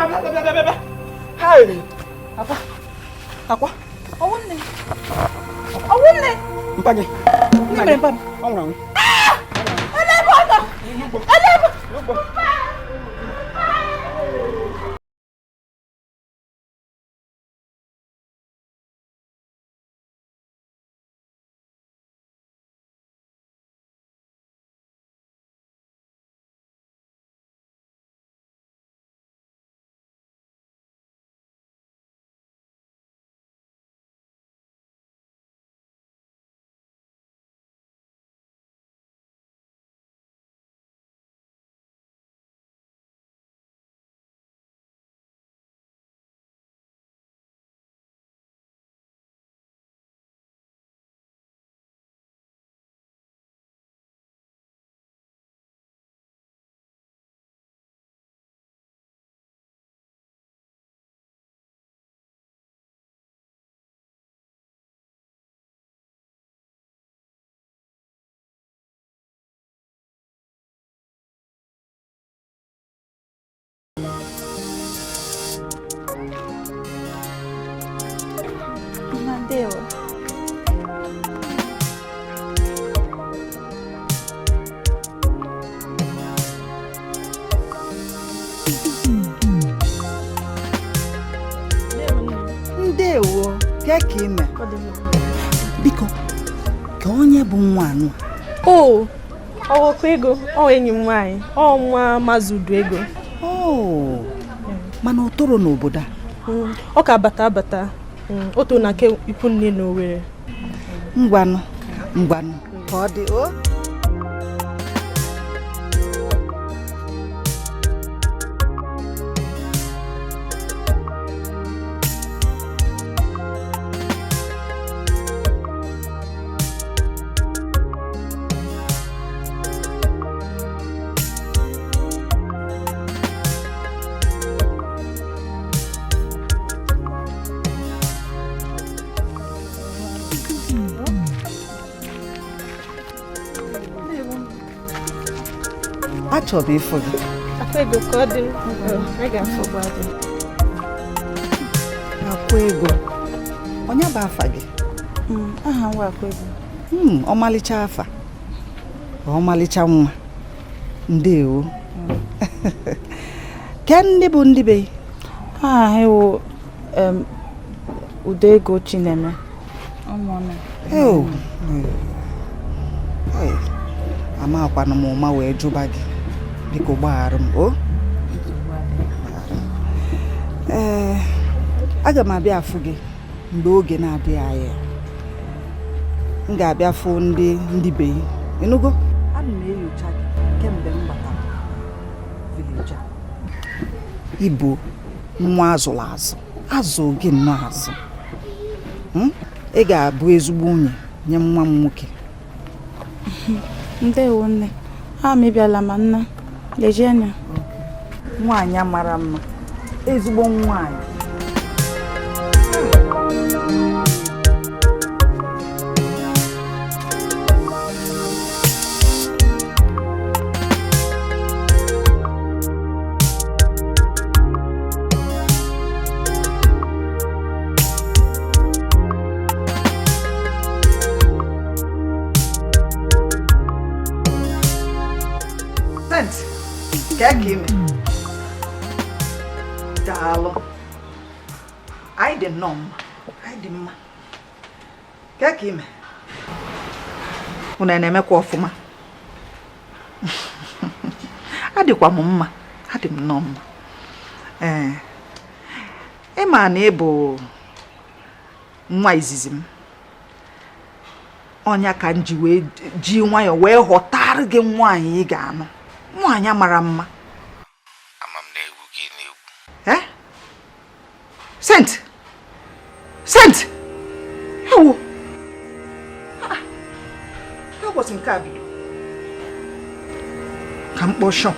Bịa, bịa, bịa, bịa. Hey! Akwa. Akwa. Ọwụ nne. Ọwụ nne. Mpa gị. Nne mere mpa m. Ọ nwụrụ anwụ. Ele ebe ọ nọ. Ele ebe. N'ugbo. Mma, ndewo. Ndewo, kee ka ime? Biko, ka onye bụ nwa anụ a? O, ọwọkwa ego, ọ enyi m nwaanyị, ọ nwa Maazị Udu ego. Oh, mana o toro n'obodo a. Ọ ka bata abata, o toro na nke ikwu nne na Owerri. Ngwanụ, ngwanụ, ka ọ dị o. Achọrọ m ịfụ gị. Akwa ego ka ọ dị, anyị ga-afụ gwa dị. Akwa ego. Onye bụ afa gị? Aha nwa Akwa ego. Ọmalịcha afa. Ọmalịcha nwa. Ndewo. Ke ndị bụ ndị be? Aha ha wụ Udo Ego Chineme. Eo. Ee, amakwanụ m ụma wee jụba gị. Biko gbaghara m o. Ee, aga m abịa afụ gị mgbe oge na-adịghị anya. M ga-abịa fụ ndị be gị. Ịnụgo? Ana m enyocha gị kemgbe m batara village a. Ịbụ nwa azụrụ azụ. Azụ gị nnọọ azụ. Ị ga-abụ ezigbo nwunye nye nwa m nwoke. Ndewo nne. Ha mebiala ma nna. Lezie anya. Nwaanyị mara mma. Ezigbo nwaanyị. Kee ka ime? Daalụ. Anyị dị nnọọ mma. Anyị dị mma. Kee ka ime? Unu na-emekwa ọfụma? Adịkwa m mma. Adị m nnọọ mma. Ee. Ị ma na ị bụ nwa izizi m. Ọnya ka m ji wee ji nwayọọ wee ghọtara gị nwaanyị ị ga-anụ. Nwaanyị mara mma. Ama m na-egwu gị na-egwu. Eh? Sent! Sent! Ewo! Ka ụbọchị nke a bido. Ka m kpọọ Sean.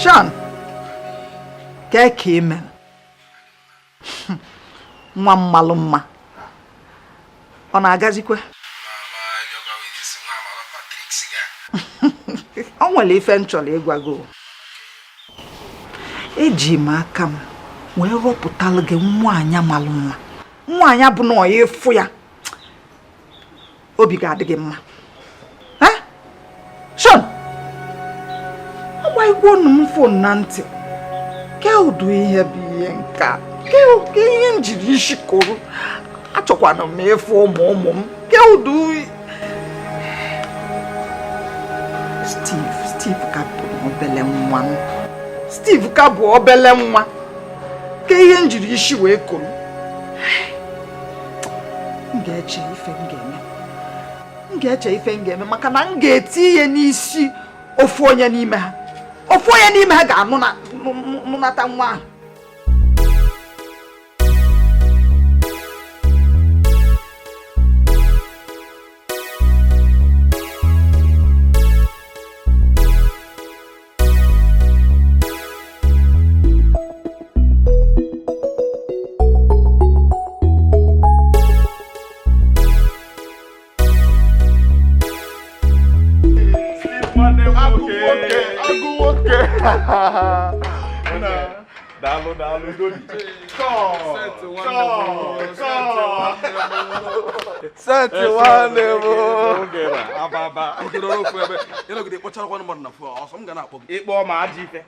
Sean! Kee ka ị mere? Nwa mmalụ mma. Ọ na-agazikwa? O nwere ife m chọrọ ịgwa gị. Eji m aka m wee rọpụtalụ gị nwaanyị malụ mma. Nwaanyị bụ na ọ ịfụ ya obi ga-adị gị mma. Sean, agbaghịkwa m fon na ntị. Ke ụdị ihe bụ ihe nke a? Ke ihe m jiri isi kụrụ? Achọkwana m ịfụ ụmụ ụmụ m. Ke ụdị Steve ka bụ obele nwa m. Steve ka bụ obele nwa. Ke ihe m jiri isi wee kụrụ? M ga-eche ife m ga-eme. M ga-eche ife m ga-eme maka na m ga-eti ihe n'isi ofu onye n'ime ha. Ofu onye n'ime ha ga-anụnata nwa ahụ. Seti nwanne m. Ịkpọ ma ajọ ife.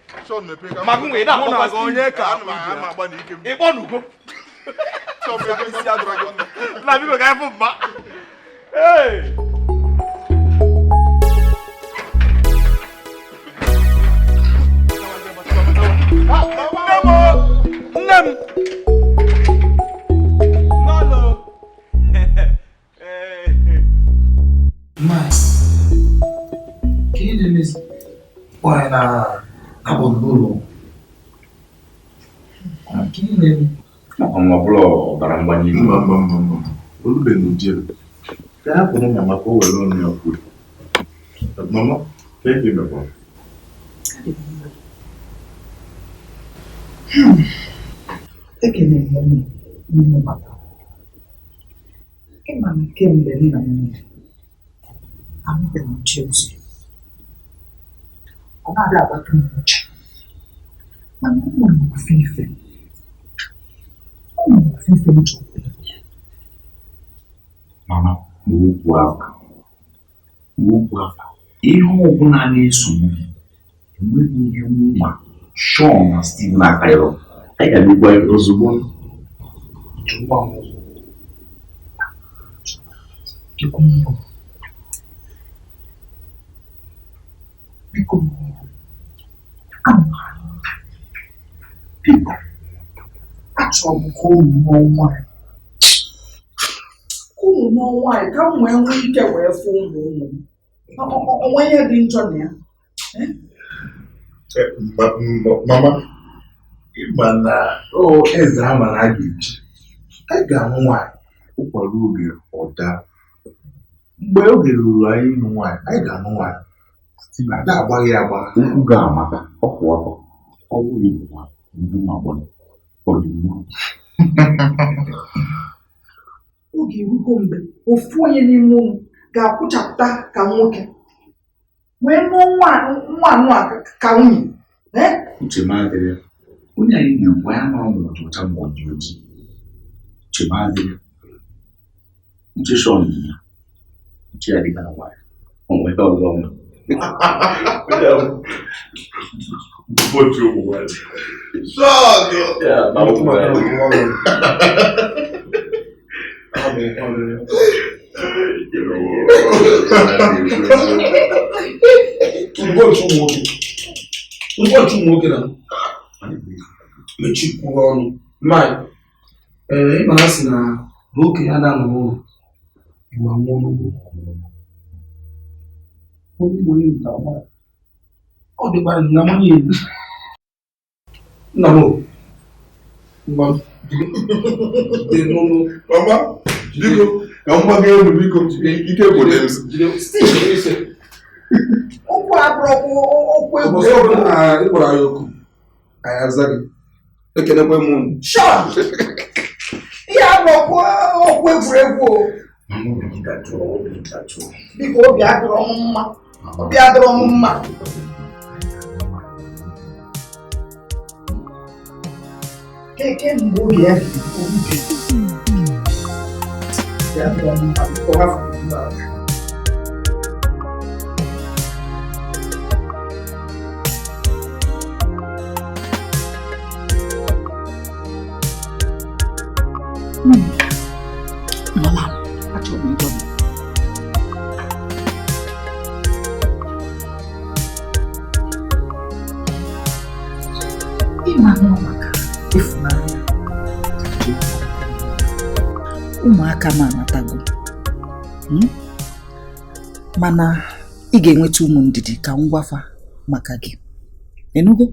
Ma gụ nwee na-akpọkwa onye ka ịkpọ n'ugo. Na biko ka anyị fụ mma. Ee. Nne m. Nọlụ. Kpọrọ na akpọ n'ụlọ. Ọ bụla ọbara mgbali elu. Mba mba mba mba. Olube na ụdị elu. Ka ha kwụrụ mama ka o were ọnụ ya kwuo. Mama, ka ị mekwa. Ekelere m unu batara. Ịma na kemgbe nna m nwụrụ, ahụbeghị m chi ọzọ. Ọ na-adị agbata m uche. Mana o nwere ofu ife. O nwere ofu ife m chọrọ ime. Mama, okwu afa. Okwu afa. Ihe ọbụla na-esogbu gị, enweghị ihe mma Sean na Steve na-akarịrọ. Anyị ga-abịa ya ozugbo. Chụwa m ụzọ. Biko mbọ. Biko biko achọrọ m ka unu mụọ nwaanyị. Ka unu mụọ nwaanyị ka m wee nwee ike wee fụ ụmụ ụmụ m. Onwe ihe dị njọ na ya. Mama, ịma na eze ama na a ga-eji. A ga-amụ nwaanyị ụkwara oge ọ daa. Mgbe oge ruru anyị ịnụ nwaanyị, anyị ga-anụ nwaanyị. Steve ada agbaghị agba. Okwu ga-amaka, ọ kwụ ọtọ. Ọ bụghị bụ nwa, ndị nwa agbọghọ. Ọ dị mma. Oge erugo mgbe ofu onye n'ime unu ga-akwụchapụta ka nwoke wee mụọ nwa anụ a ka nwunye. Uche m adịrị ya. Onye anyị na-ekwu ya mara ma ọ dị ọcha ma ọ dị oji. Uche m adịrị ya. Uche Sean yi ya. Uche ya dịka na nwaanyị. O nweta ọzọ ọma. Ụbọchị ụmụ nwaanyị. Sean! Ya, na ụmụ nwaanyị. Ụbọchị ụmụ nwoke. Ụbọchị ụmụ nwoke na mechikwuo ọnụ. Mike, ịma ha sị na okenye ada nọ n'ụlọ, Igbo anwụọ n'ugbo. Onye Igbo onye nta ọgbara. Ọ dịkwara na mmanya elu. Nna m, ngwa jide n'ụlọ. Mama, biko, ka m gbago elu biko, ike gwụrụ m. Steve, okwu abụrụkwa okwu Ụbọchị egwuregwu. ọbụla ị kpọrọ anyị oku, anyị aza gị. Ekelekwe m unu. Sean, ihe abụrụkwa okwu egwuregwu o. Mama, obi gị dajụọ, obi gị dajụọ. Biko, obi adịrọ m mma, obi adịrọ m mma. Kemgbe oge ya obi adịrọ m mma, biko hafụ m aka. Mama, achọrọ m ịjụ gị. Ịma nọ maka ịfụnanya ụmụaka m anatago, mana ị ga-enweta ụmụ ndidi ka m gwafa maka gị. Enugo?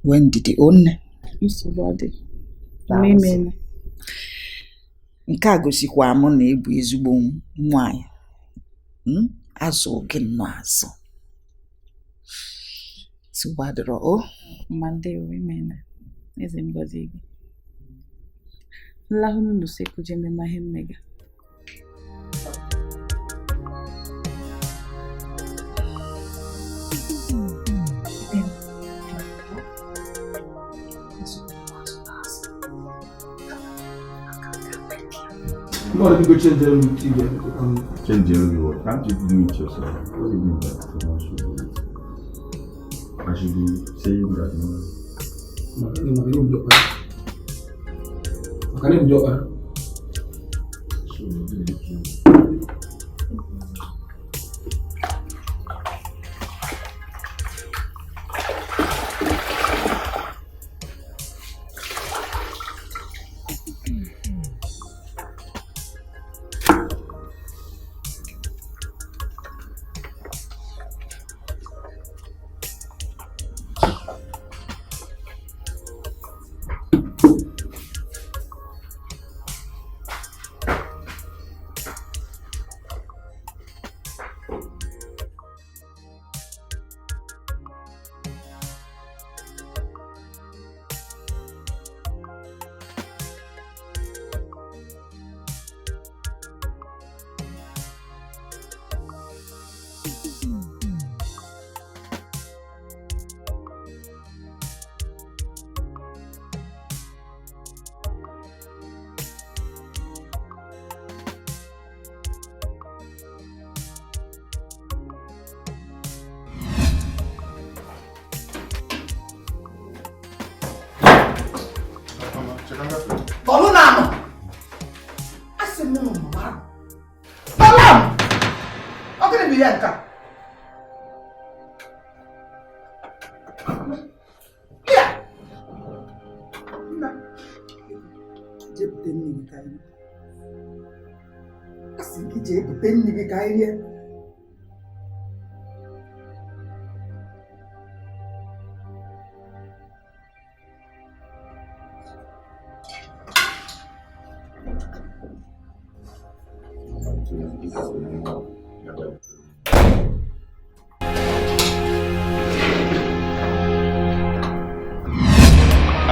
Nwee ndidi o nne. Nsogbu adịghị. Imela. Nke a gosikwa m na ị bụ ezigbo nwaanyị. Azụ gị nnọọ azụ. Nsogbu adịrọ o. Ma ndewo, imela. Eze m gọzie gị. Nlahụ n'usekwu jee mema ihe mmega. No, let me go change the TV. Change the what? Can't you do it yourself? What do you mean that someone should do it? I should be saying that, no. So, Ka anyị rie.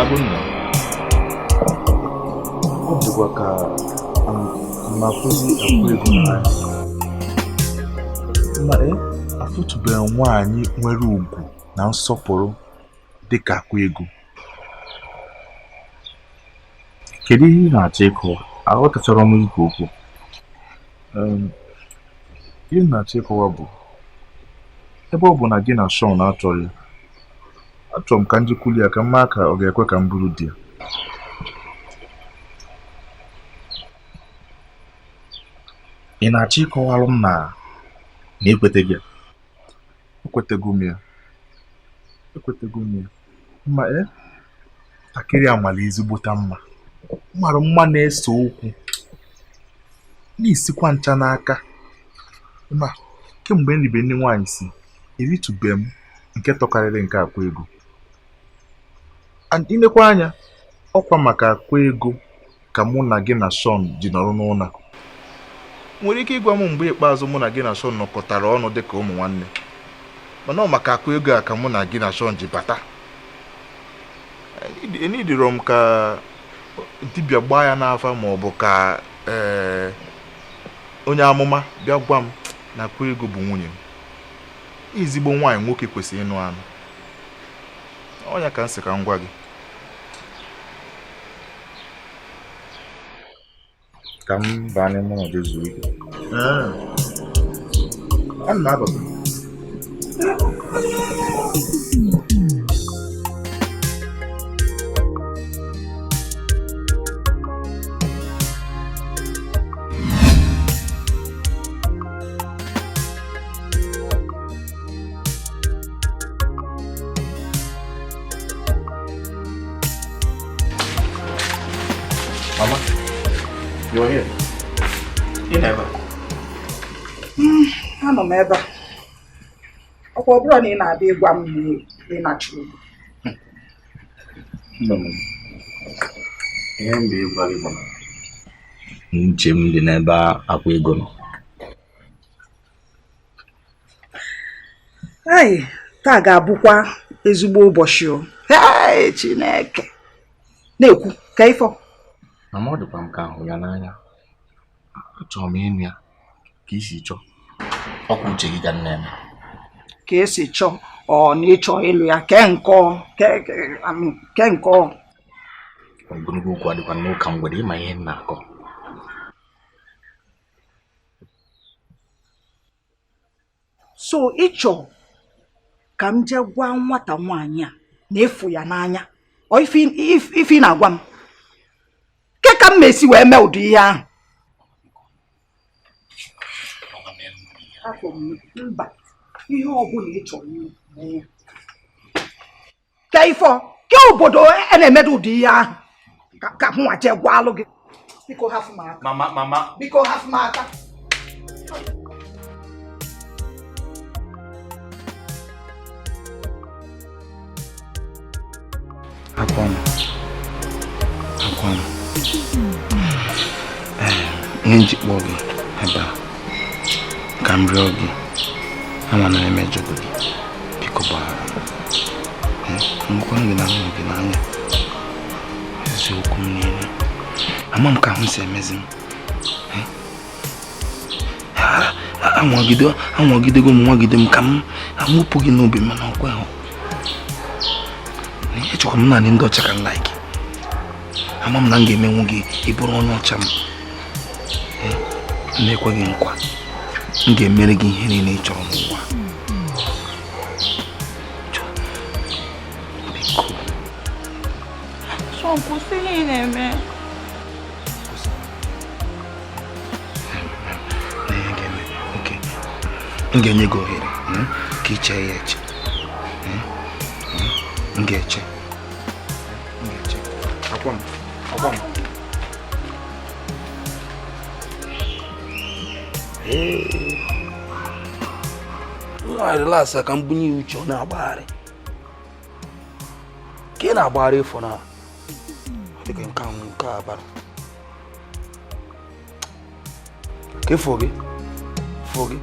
Abunna, ọ dịkwa ka m afụzi akwa ego n'anya. Ma afụtụbeghị nwaanyị nwere ugwu na nsọpụrụ dịka akwa ego. Kedu ihe ị na-achọ ịkọwa? Aghọtachara m ikwu okwu. Ihe m na-achọ ịkọwa bụ ebe ọ bụ na gị na Sean achọghị, achọrọ m ka m jekwuru ya ka m maa ka ọ ga-ekwe ka m bụrụ di ya. Ị na-achọ ịkọwalụ m na ekweteghị ya? Ekwetego m ya. Ekwetego m ya. Ma ntakịrị a mara ezigbota mma. Mara mma na-ese okwu, na-esikwa ncha n'aka. Ma kemgbe m ribe nne nwaanyị si, eritube m nke tọkarịrị nke akwa ego. And ilekwa anya, ọkwa maka akwa ego ka mụ na gị na Sean ji nọrọ n'ụlọ. Nwere ike ịgwa m mgbe ikpeazụ mụ na gị na Sean nọkọtara ọnụ dịka ụmụ nwanne, mana ọ maka akwa ego a ka mụ na gị na Sean ji bata. Enidiro m ka dibịa gbaa ya n'afa ma ọ bụ ka Onye amụma bịa gwa m na Akwa Ego bụ nwunye m, ezigbo nwaanyị nwoke kwesịrị ịnụ anụ. Ọ ya ka m sị ka m gwa gị. Ka m baa n'ime ụlọ jee zuo ike. Ana m abata. Mama, you're here. Ị nọ ebe a? Anọ m ebe a. Ọkwa ọ bụrụ na ị na-abịa ịgwa m na ị nachiri. Mba, mama. Ihe m bịa ịgwa gị bụ na uche m dị n'ebe Akwa Ego nọ. Ai, taa ga-abụkwa ezigbo ụbọchị o. Hey, Chineke. Na-ekwu ka ịfọ. Mama, ọ dịkwa m ka ahụ ya n'anya. Achọrọ m ịnụ ya ka i si chọọ. Ọkwa uche gị ka m na-eme. Ka esi chọọ ọ na ịchọ ịlụ ya ke nkọ ke nkọ. Ogologo okwu adịkwa n'ụka mgbede, ịma ihe m na-akọ. So ịchọ ka m jee gwa nwata nwaanyị a na ịfụ ya n'anya, ọ ife ị na-agwa m ke ka m esi wee mee ụdị ihe ahụ? Mba, ihe ọbụla ị chọrọ ime ka ifo ke obodo a na-emedo ụdị ihe ahụ ka mụnwa jee gwa alụ gị. Biko hafụ m aka. Mama, mama. Biko hafụ m aka. Akwa m. Akwa m. Ihe m ji kpọọ gị ebe a ka m rịọ gị, ama na emejọgo gị, biko gbaghara m. Nwekwanụ gị na ahụrụ gị n'anya eziokwu m niile. Ama m ka ahụ si emezi m. Anwagidego m nwagide m ka m amụpụ gị n'obi, mana ọ kweghị. Echekwa m naanị ndị ọcha ka m like. Ama m na m ga-emenwu gị ị bụrụ onye ọcha m. M na-ekwe gị nkwa, m ga-emere gị ihe niile ị chọrọ n'ụwa. Biko. Sean, kwụsị ihe ị na-eme. Na ihe ga-eme, oke. M ga-enye gị ohere ka ị chee ya eche. M ga-eche. M ga-eche. Akwa m. Akwa m. Relax ka m bunye ya uche, ọ na-agbagharị ka ị na-agbagharị ịfọ na dịka nke ahụ nke a bara ka ịfọ gị fọ gị.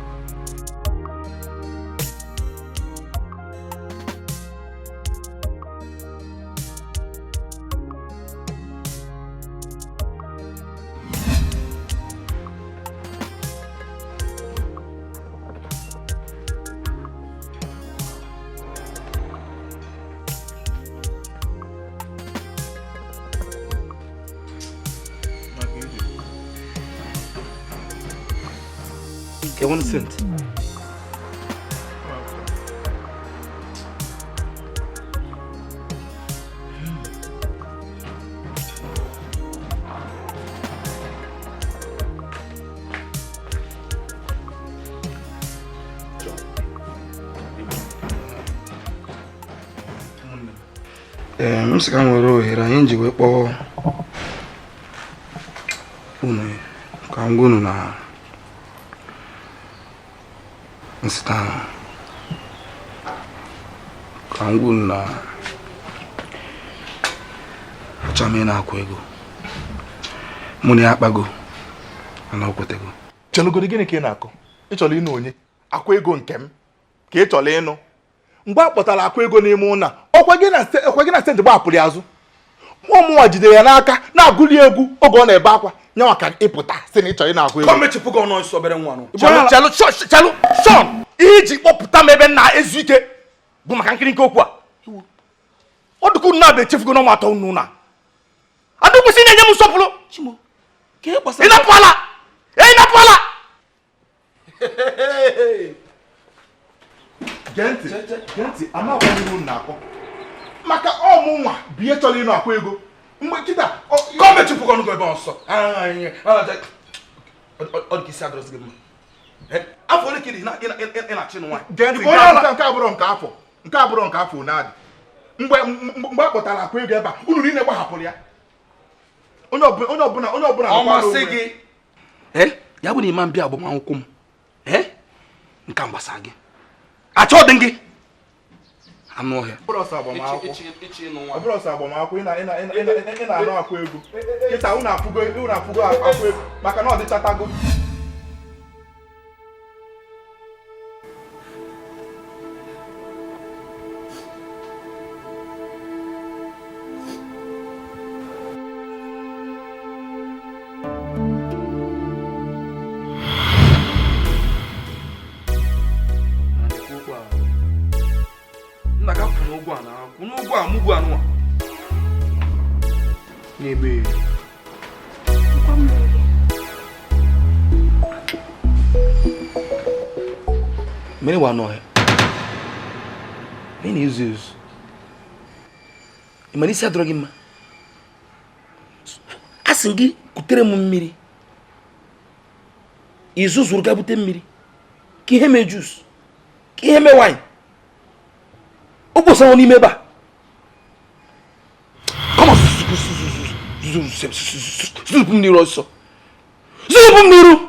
Okay, 1 cent. M sị ka m were ohere anyị ji wee kpọọ unu ka m gwa unu na nsịta ka m gwa unu na achọrọ m ị na-akwụ ego mụ na ya akpago mana ọ kwetego. Chelugodi, gịnị ka ị na-akọ? Ị chọrọ ịnụ onye Akwa Ego nke m ka ị chọrọ ịnụ? Mgbe a kpọtara Akwa Ego n'ime ụlọ, ọkwa gị na senti gbapụrụ ya azụ. Ụmụnwa jidere ya n'aka na-agụli egwu oge ọ na-ebe akwa Nyawa ka ịpụta sị na ị chọrọ ị na-akwụ ego. Ka mechipụ gị ọnụ ọsọ obere nwa nụ. Chelụ, chelụ, Sean, ihe iji kpọpụta m ebe m na-ezu ike bụ maka nkiri nke okwu a. Ọ dịka unu na-abịa echefugo n'ọnwa atọ unu na. Adị kwesị na-enye m nsọpụrụ. Ị napụala! Ị napụala! Gee ntị, amakwa n'ihu na-akọ. Maka ọmụ nwa bụ ihe chọrọ ịnụ akwa ego. Mgbe kịta ka o mechipụ gị ọnụ gị ebe ọsọ. Ọ dị ka isi adọrọsị gị mma. Afọ ole ka ị na-achị nwaanyị? Gee ntị, nke abụrụ nke afọ. Nke abụrụ nke afọ na-adị. Mgbe a kpọtara akwa ego ebe a, unu niile gbahapụrụ ya. Onye ọbụla ọ masị gị. Ya bụ na ịma mbịa agbamakwụkwọ m. Nke a gbasara gị. Achọ dị gị. Anụ ọhịa. Ọ bụrụ ọsọ agbamakwụkwọ ị na-anụ akwa ego. Kịta unu afụgo akwa ego maka na ọ dịchatago. Mmiri wa n'ọhịa. Ị na-ezu ezu. Ị mara isi adọrọ gị mma? A sị gị kutere m mmiri. Izu zuru ga bute mmiri. Ka ihe mee juice. Ka ihe mee wine. O kposara n'ime ebe a. Come on, zupụ m n'iru ọsọ. Zupụ m n'iru.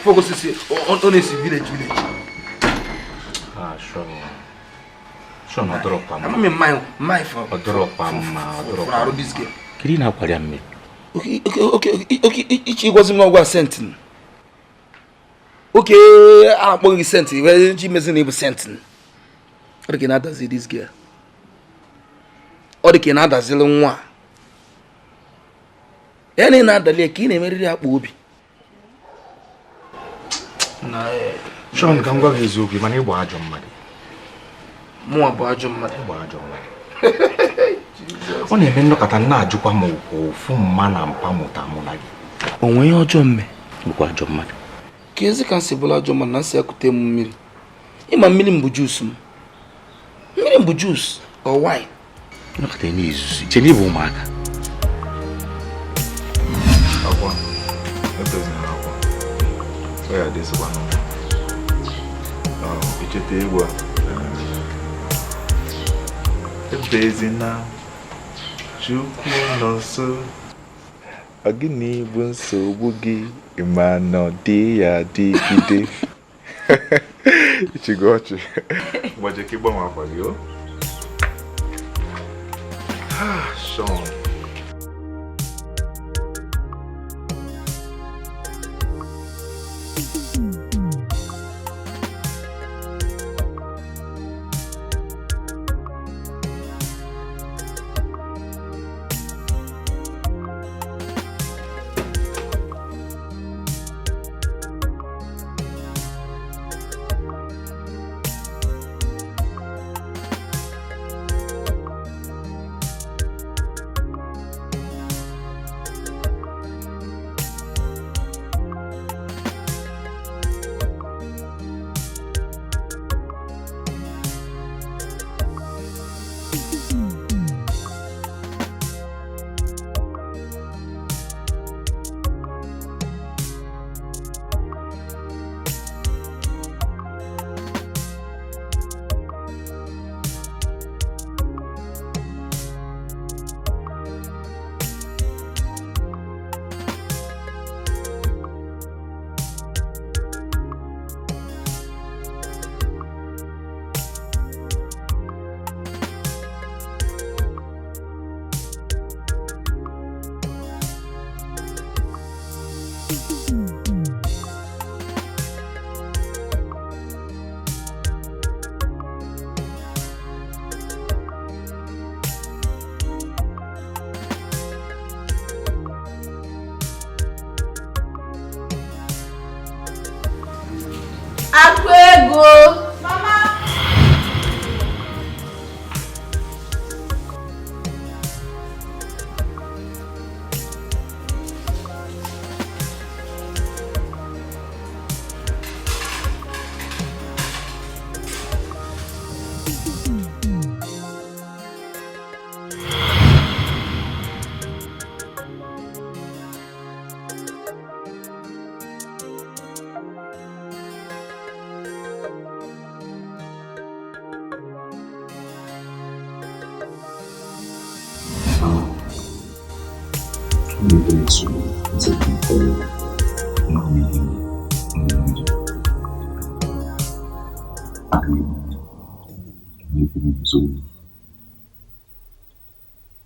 Focus on this village. Ah, sure. Sure, no drop. I'm in my for. Drop, for this game. Kiri na kwari amme. Okay. Ichi gwazi m na ogwa sent. Okay, a akpọ gị sent. We ji mezi na ibu sent. Ọ dị ka na-adazi this girl. Ọ dị ka na-adazili nwa. Ya na na-adali ka ị na-emeriri akpa obi. Sean, ka m gwa gị eziokwu, mana ịgba ajọ mmadụ. Mụnwa bụ ajọ mmadụ. Ịgba ajọ mmadụ. Ọ na-eme nnọkọta na-ajụkwa m ofu mma na mpa mụta mụ na gị. O nwee ihe ọjọọ mme? Bụkwa ajọ mmadụ. Ka ezi ka nsị bụla ajọ mmadụ na nsị akute m mmiri. Ịma mmiri m bụ juice m. Mmiri m bụ juice or wine. Nnọkọta na-ezuzu, che na ịbụ ụmụaka. Akwa, ebezina akwa. Ọ ya dịzikwa n'ụlọ. Icheta egwu a. Ebezina, Chukwu nọ nso. Ọ gịnị bụ nsogbu gị ma na ọ dị ya adịgide? Ichigo ọchị. Gbaje ka ịgbanwe akwa gị o. Sean.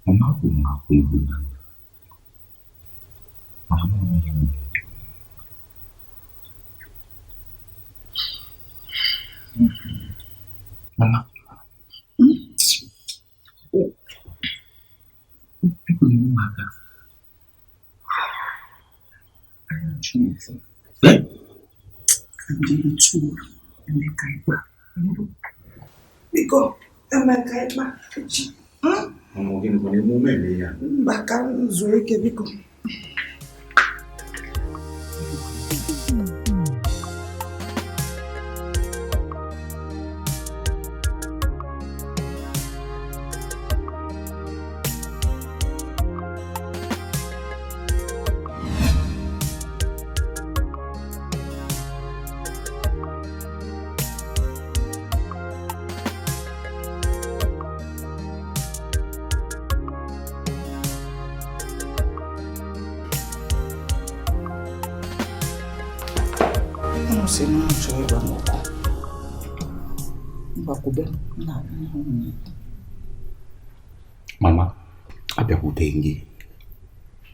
Mama bụ m akwa egwu n'anya. Mana m enweghị m. Mama, biko nyere m aka. Ka m jee tụọ Emeka ịkpa. Biko, Emeka ịkpa echi. Mama, ọ gịnị kwana emume eme ya? Mba, ka m zuo ike biko. Unu sị na unu chọrọ ịgwa m okwu. Mgbakwube na ihe unu na-ekwu. Mama, abịakwute gị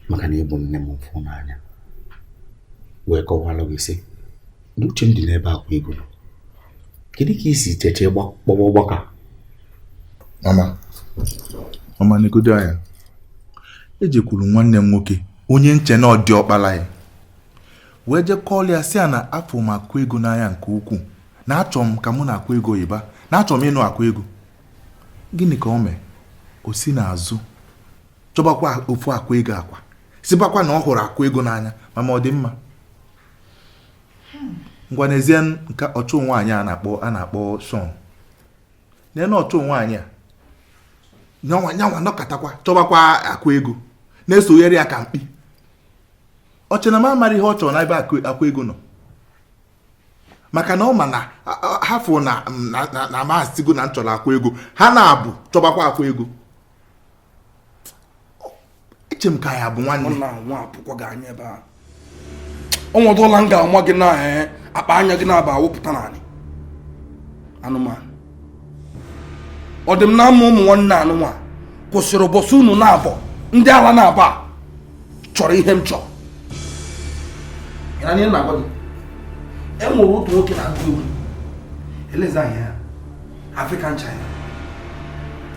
maka na ịbụ nne m fụ n'anya wee kọwalụ gị sị na uche m dị n'ebe akwa ego nọ. Kedu ka i si cheche kpọwa ọgbakọ? Mama, mama negodo anya. Ejekwuru nwanne m nwoke onye nche na ọ dị ọkpara ya wee jee kọọlụ ya sị ya na afọ m akụ ego n'anya nke ukwuu, na achọ m ka mụ na akụ ego yiba, na achọ m ịnụ akụ ego. Gịnị ka o mee? O si n'azụ chọbakwa ofu akụ ego akwa, sịbakwa na ọ hụrụ akụ ego n'anya. Mama, ọ dị mma? Ngwa n'ezie nke ọchụ nwaanyị a na-akpọ Sean. Nene ọchụ nwaanyị a nyanwa nyanwa nọkatakwa chọbakwa akụ ego na-esonyere ya ka mkpi. Ọ che na m amara ihe ọ chọrọ n'ebe akụ ego nọ, maka na ọ ma na ha fụ na na amasịgo na m chọrọ akụ ego, ha na-abụ chọbakwa akụ ego. Eche m ka ya bụ nwanne. Ọnọdụ ụlọ m ga-ama gị na akpa anya gị na-aba awụpụta naanị anụmanụ. Ọ dị m na ama ụmụ nwanne anụmanụ kwụsịrị ụbọchị unu na-abọ ndị ala na-aba chọrọ ihe m chọrọ. E nwere otu nwoke na-agụ egwu eleze anya ya African China.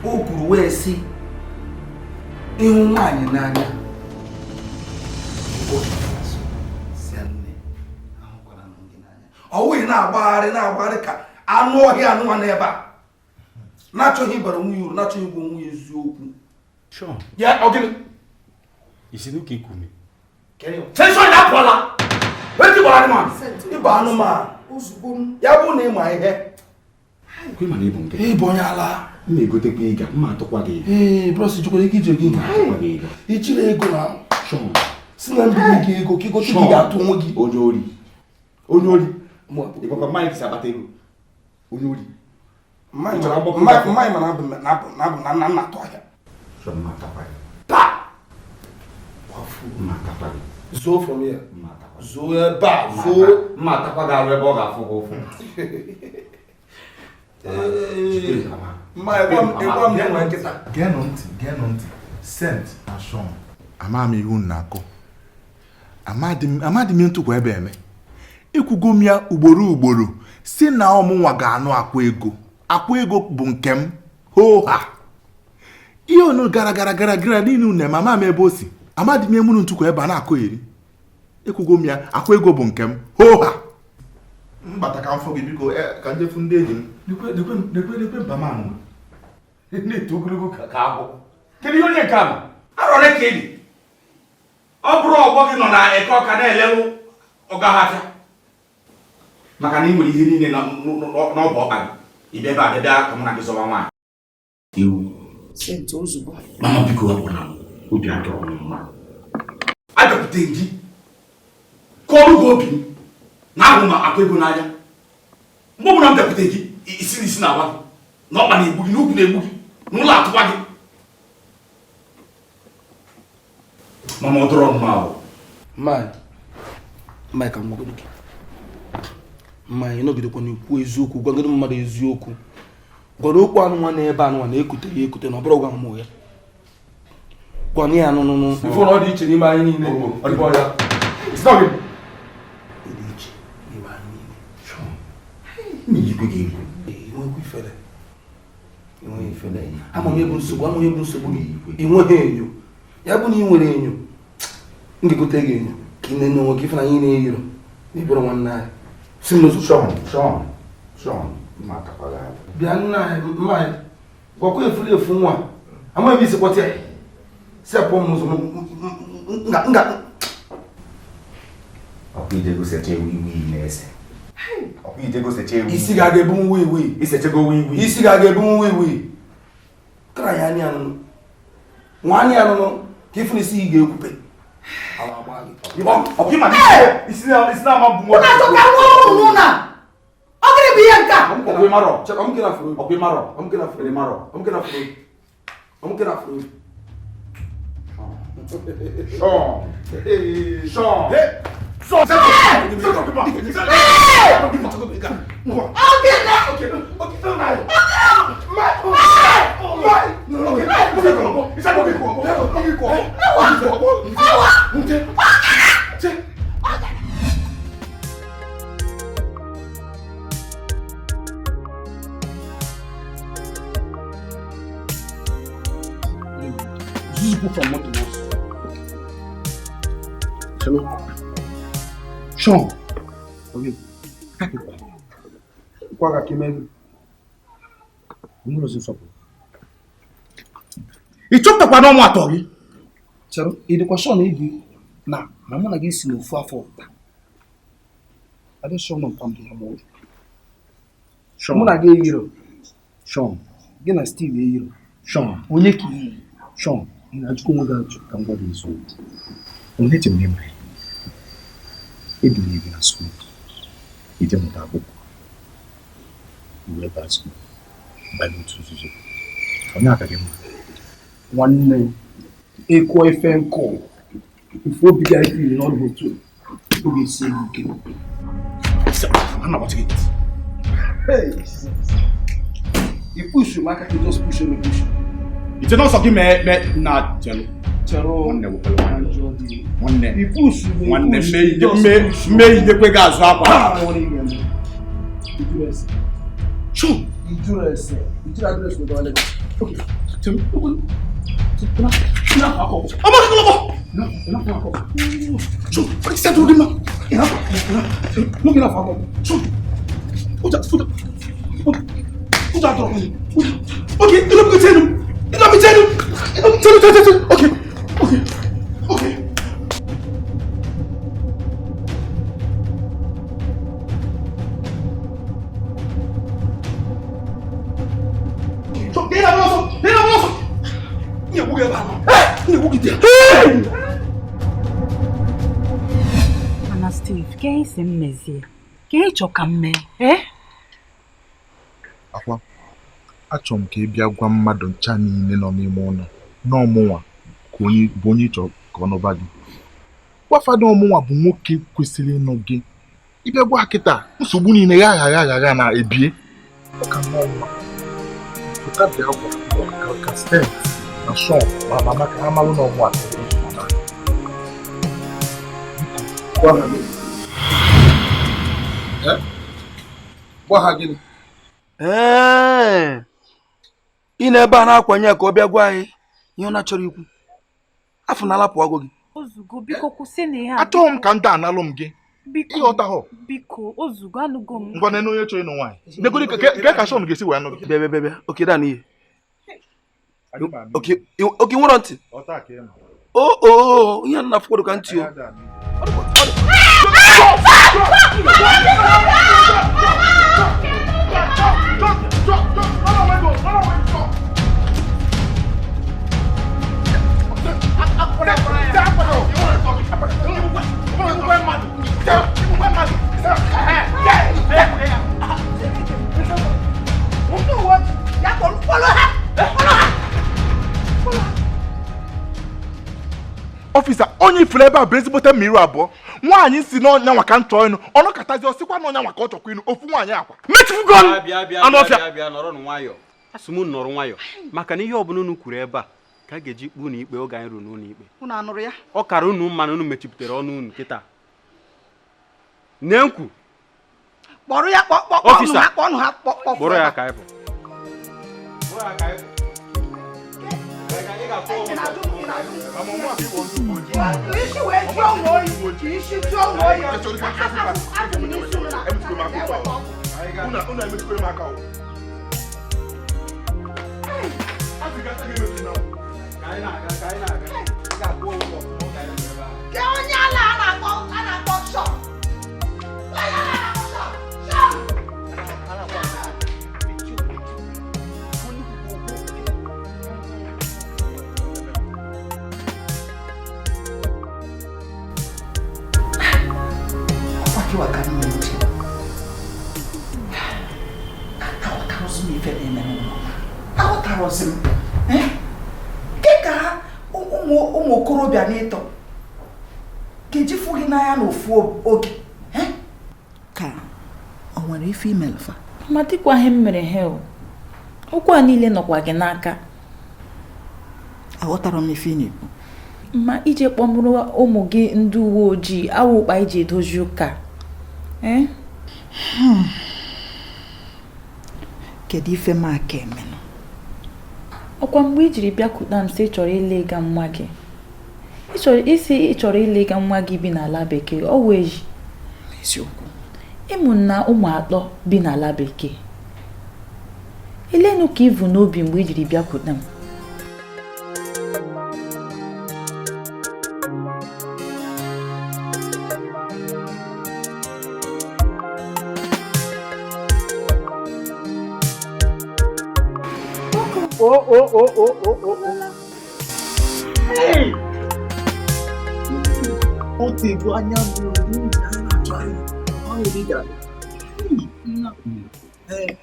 O kwuru wee sị ịhụ nwaanyị n'anya ọ wụghị na-agbagharị na-agbagharị ka anụ ọhịa anụmanụ ebe a na-achọghị ịbara onwe ya uru, na-achọghị ịgwa onwe ya eziokwu. Ya ọ gịnị? Ịbụ anụmanụ ya bụ na ịma ihe ịbụ onye ala. Ee, bros, jikwara ike iji ego ijiri ego na si na mbinye gị ego ka igote gị ga-atụ onwe gị. Onye ori, onye ori. Ịgwakwa Mike si akpata ego. Onye ori. Mike ma na-abụ na nna atụ ahịa. Zoo from here. Zoo ebe a, zoo. Mma atakwa gị arụ ebe ọ ga-afụ gị ụfụ. Mma ịgwa m enwe nkịta. Geenụ ntị, geenụ ntị. Sent na Sean, ama m ihe unu na-akọ. Amadị m ntụkwa ebe eme. Ekwugo m ya ugboro ugboro si na ọmụnwa ga-anụ akwa ego. Akwa ego bụ nke m. Hoo ha. Ihe unu gara gara gara gara niile unu na-eme, ama m ebe o si. Amadị m emunu ntụkwa ebe a na-akọ eri. Ekwugo m ya, akwa ego bụ nke m. Hoo ha. Mbata ka m fọ gị biko, ka m jefu ndị enyi m. Lekwe mba na-eto ogologo ka agwọ. Kedu ihe onye nke a ma? Arọle ka ị dị. Ọ bụrụ ọgbọ gị nọ na eke ọka na-elewu ọga ha afịa maka na ị nwere ihe niile n'ọbụ ọkpa gị. Ị bịa ebe a bịa ka mụ na gị zọwa nwaanyị. Iwu. Mama, biko hapụla m. Obi adọrọ m mma. Abịakwute gị kọọrọ gị obi m na ahụ m akwa ego n'anya. Mgbe ọbụla m bịakwute gị isi n'isi na-agwa gị na ọkpa na-egbu gị, na ukwu na-egbu gị, na ụlọ atụkwa gị. Mama ọ dọrọ mma o. Mmanya ka m gwagodo gị. Mmanya ịnọgidekwa n'ikwu eziokwu, gwagoro mmadụ eziokwu. Gwara okwu anụnwa na ebe anụnwa na-ekute ya ekute na ọ bụrụ gwa m ya. Gwana ya anụnụnụ. Ifu na ọ dị iche n'ime anyị niile. Ọ dịkwa ya. It's not good. Ọ dị iche n'ime anyị niile. Na-eyikwe gị egwu. Enwekwa ifere. Enweghị ifere. Ama m ebu nsogbu, ama m ebu nsogbu gị. Ị nweghị enyo. Ya bụ na ị nwere enyo, m ga-egote gị enyo ka ị nene onwe gị ife na anyị na-eyiro na ịbụrụ nwanne anyị. Si m n'ụzọ. Sean, Sean, Sean, mma atakwa gị ahụ. Bịa nna anyị, mma anyị, gwakwa efuru efu nwa. Amaghị m isi kwọta ya. Si apụọ m n'ụzọ m nga. Ọkwa ije gosecha ewu iwu iyi na-ese. Ọkwa ije gosecha ewu. Isi ga-aga ebu nwa iwi. Isechego wiwi. Isi ga-aga ebu nwa iwi. Tara ya anya anụnụ. Nwa anya anụnụ ka ifu na isi gị ga-ekwupe. Ala agba gị. Ọkwa ịma na isi na isi na-ama bụ nwa. Unu achọ ka nwa ọhụrụ n'ụlọ a? Ọ gịnị bụ ihe nke a? Ọkwa ịmarọ. Chere, ọmụ gị na furu. Ọkwa ịmarọ. Ọmụ gị na furu. Ịmarọ. Ọmụ gị na furu. Ọmụ gị na furu. Sean. Sean. Sean. Hello. Sean. Kwa ka ime gị. Nwere ozi nsọpụrụ. Ị chọpụtakwa na ọmụ atọ gị? Chere, ị dịkwa sure na ị dị na na mụ na gị si n'ofu afọ pụta. Adị sure na mpa m dị ya ma ọ. Sean. Mụ na gị eyiro. Sean. Gị na Steve eyiro. Sean. Onye ka iyi? Sean, ị na-ajụkwa onwe gị ajụ ka m gwa gị eziokwu. Onye eche m na ị mara ihe. Edunye gị na skuul. Ije mụta akwụkwọ. Iwe baa skuul. Banye otu nzuzo. Onye aka gị mma. Nwanne ịkụọ ife nkụ ife obi gị ifili n'ọdụ otu obi esi gị ike. Hey! I push m aka ka just push me push. Ite n'ọsọ gị mee mee na chelụ. Chere Nwanne wekwere nwayọ. Nwanne. I push me Nwanne push mme just push. mme inyekwe gị azụ akwa. Ah, nwere ihe eme. Ijuru ese. Sean. Ijuru ese. Ijuru adres wee gawa Lagos. Okay. Chere. Okay. Mana Steve, ka isi m mezie? Ka ị chọ ka m mee? Eh? Akwa, achọrọ m ka ị bịa gwa mmadụ ncha niile nọ n'ime ụlọ na ọmụnwa ka onye bụ onye ị chọrọ ka ọ nọba gị. Gwa fada ọmụnwa bụ nwoke kwesịrị ịnụ gị. Ịbịa gwa kịta nsogbu niile gha agha agha agha na ebie. Ọ ka mma ọmụma. Pụta bịa gwa ka Steve na Sean ma mama ka ha malụ na ọmụnwa ka Gwa ha gịnị? Eh? Gwa ha gịnị? Ee, ị na-ebe a na-akwanye ka ọ bịa gwa anyị ihe ọ na-achọrọ ikwu. Afọ na-alapụ agụ gị. Ozugo, biko kwụsị na ihe a. Achọghị m ka ndị analụ m gị. Biko, Ịghọta hụ. biko, ozugo, anụgo m. Ngwa nene onye chọrọ ịnụ nwaanyị. Negodi ka ka Sean ga-esi wee nụ gị. Bịa bịa bịa bịa. Oke daa n'ihe. Oke oke nwere ntị. O o ihe a na-afụkwado ka ntị o. Officer, Onye ifuru ebe a bụ ezigbote mmiri abụọ. Nwaanyị si n'ọnya nwa ka m chọọ ịnụ, ọnụ katazi ọsịkwa n'ọnya nwa ka ọ chọkwa ịnụ, ofu nwaanyị akwa. Mechifugo m! Anụ ọfịa! Bịa nọrọ nwayọ. Asị m nọrọ nwayọ maka na ihe ọbụla unu kwuru ebe a ka a ga-eji kpuu unu ikpe oge anyị ruru n'ụlọ ikpe. Unu anụrụ ya? Ọ kara unu mma na unu mechipụtara ọnụ unu kịta. Nne nkwu. Kpọrọ ya kpọọ ha kpọọ ha kpọọ. Kpọrọ ya ka anyị bụ. Ụmụ okorobịa na-eto ga-eji fụ gị n'anya n'ofu oge ka o nwere ife imelfa ma dịkwa ihe m mere ha okwu a niile nọkwa gị n'aka. Aghọtara m ife ị na-ekwu. Ma ije kpọmụrụ ụmụ gị ndị uwe ojii awụ ụkpa iji edozi ụka. Kedu ife m aka emenụ? Ọkwa mgbe i jiri bịakwute m sị ị chọrọ ilega nwa gị, isi ị chọrọ ilega nwa gị bi n'ala bekee, ọ wụ eji eziokwu ịmụ na ụmụ atọ bi n'ala bekee. Elenu ka ivu n'obi mgbe i jiri bịakwute m. Oh. Hey! O tego anya mmiri na-achọ anyị. Ee,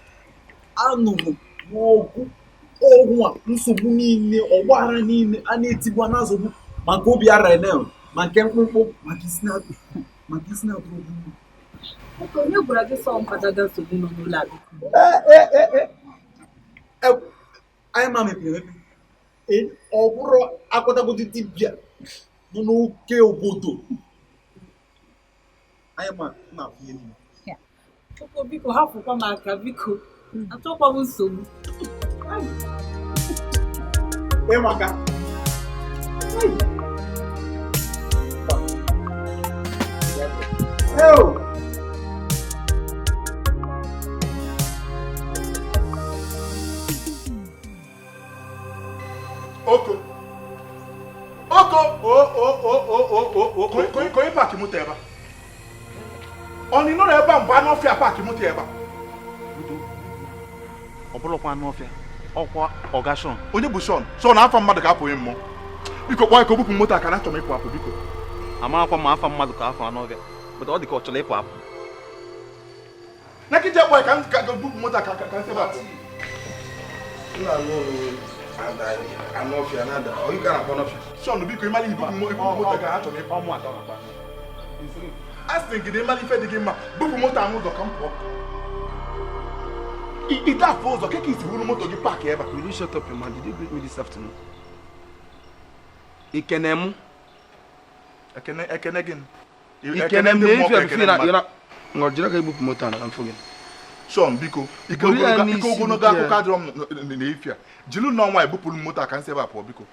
anụrụ m ọgwụ a nsogbu niile, ọgbaghara niile a na-etigbu na-azọgbu maka obi ara ma nke mkpụmkpụ maka isi na-atụrụ ogwu. Onye gwara gị sọ mkpadaga nsogbu nọ n'ụlọ a? Anyị ma mepere emepe ọ bụrụ akwatagodi dibịa nọ n'oke obodo anyị ma na-afụ ihe niile. Chukwu biko hapụkwa m aka biko achọkwa m nsogbu. Ịmaka Oko. Oko. O. Konye paaki moto ebe a. Ọ nọ ebe a mgbe anụ ọfịa paaki moto ebe a. Ọ bụrụkwa anụ ọfịa, ọkwa ọga Shọn. Onye bụ Shọn? Shọn afọ mmadụ ka apụghị mmụọ. Biko kpọọ ka o bupụ moto aka na achọrọ m ịpụ apụ biko. Amarakwa m afọ mmadụ ka afọ anụ ọfịa. But ọ dị ka ọ chọrọ ịpụ apụ. Na kije kpọọ ka m bupụ moto aka ka m sebe apụ. Shọn biko ịmala ihe bupụ moto ka achọrọ ịpụ. A sị gị na ịmala ife dị gị mma bupụ moto ahụ ụzọ ka m pụọ. Ite afọ ụzọ ka isi buru moto gị paakị ebe a. Will you shut up your mouth? Did you greet me this afternoon? Ikene mụ. Ekene gị. Ikene m na efi efi na ịra. Ngọ jiri aka ibupụ moto a na mfụ gị. Shọn biko ike ogologo akụkọ adịrọ m n'efi a. Jiri nnọọ nwaanyị bupụrụ m moto a ka m si ebe a pụọ biko.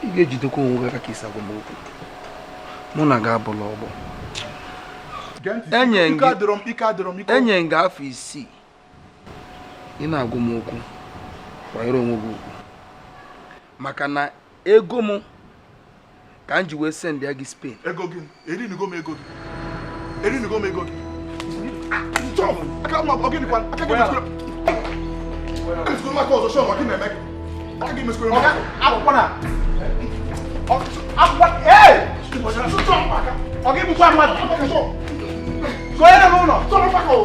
Ị ga-ejidekwa onwe gị aka ka isi agwa m okwu. Mụ na gị abụla ọgbọ. Enye m gị afọ 6 ị na-agwa m okwu kwanyere onwe gị ugwu maka na ego m ka m ji wee send ya gị Spain. Ego gị erinugo m ego gị. Erinugo m ego gị. Chọọ aka m ọ gịnị kwa aka gị mesịrị. Mesịrị m aka ọzọ Shọn ọ gị na-eme gị. Aka gị mesịrị m aka. Akwụkwọ na akwụkwọ ee! Ọ gị bụkwa mmadụ. Go ahead and roll.